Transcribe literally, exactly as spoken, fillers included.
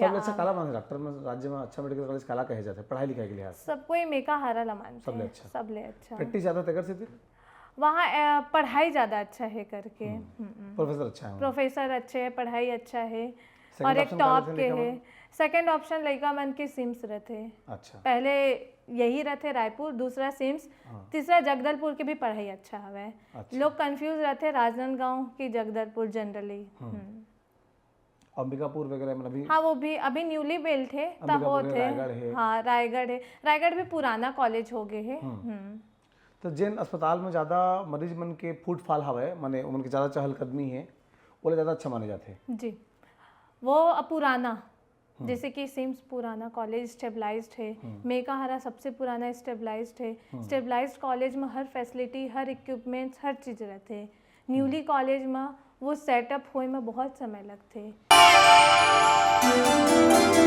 सबले अच्छा काला माने डॉक्टर में, राज्य में अच्छा मेडिकल कॉलेज काला कहे जाथे पढ़ाई लिखाई के लिहाज से? सबको ही मेकाहारा ला मानथे। सबले अच्छा। सबले अच्छा। प्रैक्टिस ज्यादा तेकर सेती? वहाँ अ, पढ़ाई ज्यादा अच्छा है करके। हम्म। प्रोफेसर अच्छा है वहाँ? प्रोफेसर अच्छे है, पढ़ाई अच्छा है। Second और एक option का टॉप रथे के लइका है। मन? सेकंड ऑप्शन लइका मन के सिम्स रथे। अच्छा। पहले यही रथे रायपुर, दूसरा सिम्स, हाँ। तीसरा जगदलपुर के भी पढ़ाई अच्छा हवे। अच्छा। लोग कंफ्यूज रथे राजनांदगांव की जगदलपुर जनरली। अंबिकापुर वगैरह में अभी? हाँ, वो भी अभी न्यूली बिल्ट है, त अंबिकापुर होत है, है। रायगढ़ है। हाँ, रायगढ़ है। रायगढ़ भी पुराना कॉलेज हो गए है। हम्म। तो जेन अस्पताल में ज्यादा मरीज मन के फुटफॉल हवय, माने उमन के ज्यादा चहलकदमी है, ओला ज्यादा अच्छा माने जाथे। जी, वो पुराना, जैसे कि सिम्स पुराना कॉलेज स्टेबलाइज्ड है, मेकाहारा सबसे पुराना स्टेबलाइज्ड है। स्टेबलाइज्ड कॉलेज में हर फैसिलिटी, हर इक्विपमेंट्स, हर चीज रहते। न्यूली कॉलेज में वो सेटअप होए में बहुत समय लगते।